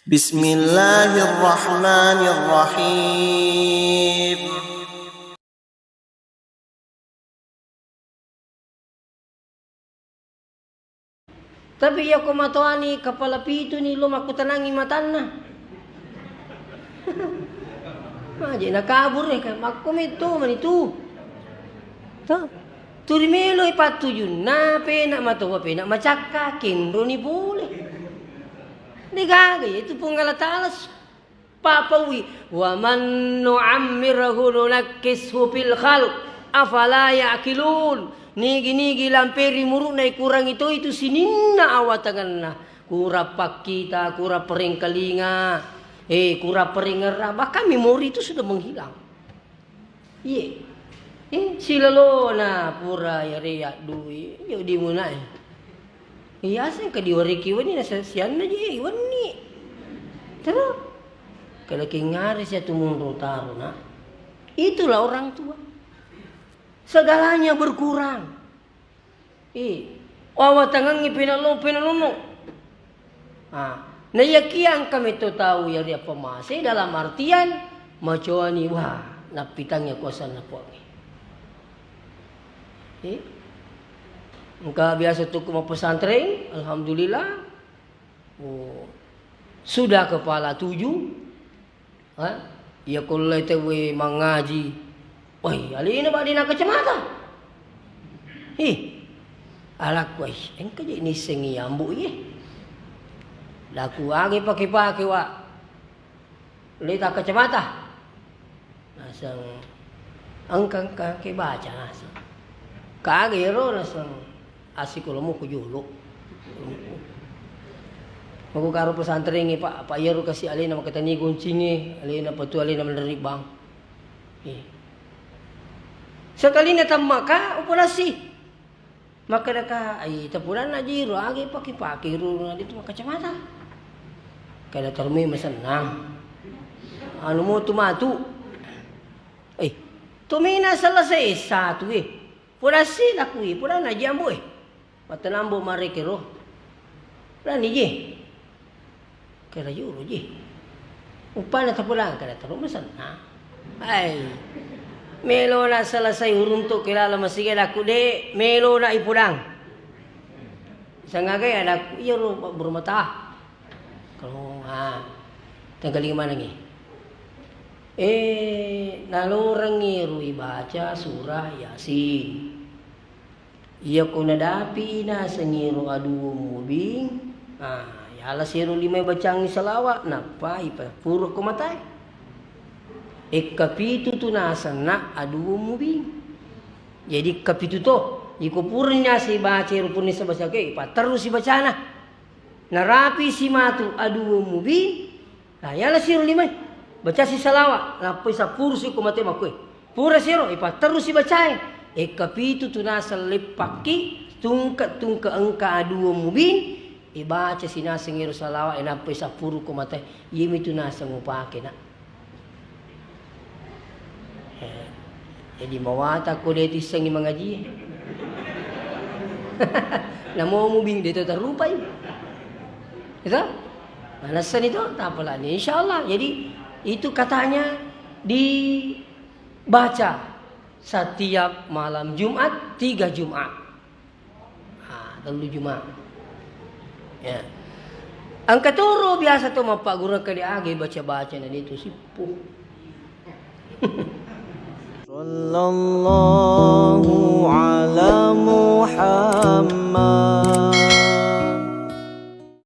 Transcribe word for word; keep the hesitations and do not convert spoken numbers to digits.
Bismillahirrahmanirrahim. Tapi iya ko matoani kepala pitu ni lo makkutanangi matanna. Aja nakabur e, makko metto mani tu. Toh? Turi melo pattujunna, pena matoa, pena macakka, kenroni pole. Degaga itu Puang Allah Taala. Papaui, "Wa man nu'ammirhu nunakkishu fil khalq, afala ya'qilun." Nigi-nigi lamperi muruna ikurangi toi itu sininna awatangenna. Kurang pakkita, kurang perengkalinga, eh, kurang perengerra, bahkan memori itu sudah menghilang. Iye. Eh, silalona pura yare yaddui, yo dimunai. Iya, aseng ke diwariki wenni, nasa sianna je wenni. Terus, kalau kengare sia tumunro taro, nak. Itulah orang tua. Segalanya berkurang. Eh, wawatangengngi penalo-, penalono. Ah, naiyakia engka metto tau yari appamase dalam artian macoani, wah, nappitangngi kuasanna Puangnge. Eh, engka biasa tukku mappesantren, alhamdulillah. Oh, sudah kepala tujuh. Ha? Iya ko ullai tauwe mangaji, woi, alena bade na kacamata. Hi, alakku, ai, engka je nissengi ambo iye. Laku age pake-pake wa. Leta kacamata. Naseng engka, engka ke baca naseng. Kage ro naseng. Assikolomo ku jolo. Mako karo pesantrengnge, Pak, apa iyaro kasi alena makkatani goncingnge, alena patu alena meneri bang. Eh. Sekalina tammaka, uponassi. Makkedaka, ai, tapulanna jiro, age pake-pake ro, na ditu makkacamata. Kada termi masennang. Anu mo tu matu. Eh, tomena selesai S satu, eh. Podassi lakui, podana jambo, eh. Mattanambo marekero. Lani je. Kera juro je. Upana tapulang, kera terus masenna. Ai. Melona selesai uruntuk ke dalam masjid aku de, melona ipudang. Sangagai ada aku, iya ro berumah tah. Kalau, ah, tanggaling mana nih? Eh, nalorengngi rui baca surah Yasin. Iyako nadapi nasengiro aduweng mubing, ah, yala sero lima bacangngi salawa, nappa ipapuro ko matae. Ekka pitu tu nasenna aduweng mubing. Jadi ekka pitu to, iko purani naseng baca rupunni sebasake, ipatterrusi bacana. Narapi si matu aduweng mubing, Nah, yana siro limae. Bacasi salawa, nappai sappurusi ko mate makkue. Pura siro, ipatterrusi bacae. Ekka pitu tu naseng leppakki, tungke-tungke engka aduweng mubin, ibaca sinaseng ero salawa, e nappai sappuru ko mate. Iyami tu naseng upake, nak. Eh, jadi mawata ko de tissengi mangaji. Namo mubing de to tarupai. Gitu? Manessani to, tapalani. Insya Allah. Jadi, itu katanya dibaca setiap malam Jumat, tiga Jumat. Ah, tellu Jumat. Ya. Engka toro biasa to mappagurung kali age baca-baca na itu sippu. Sallallahu ala Muhammad.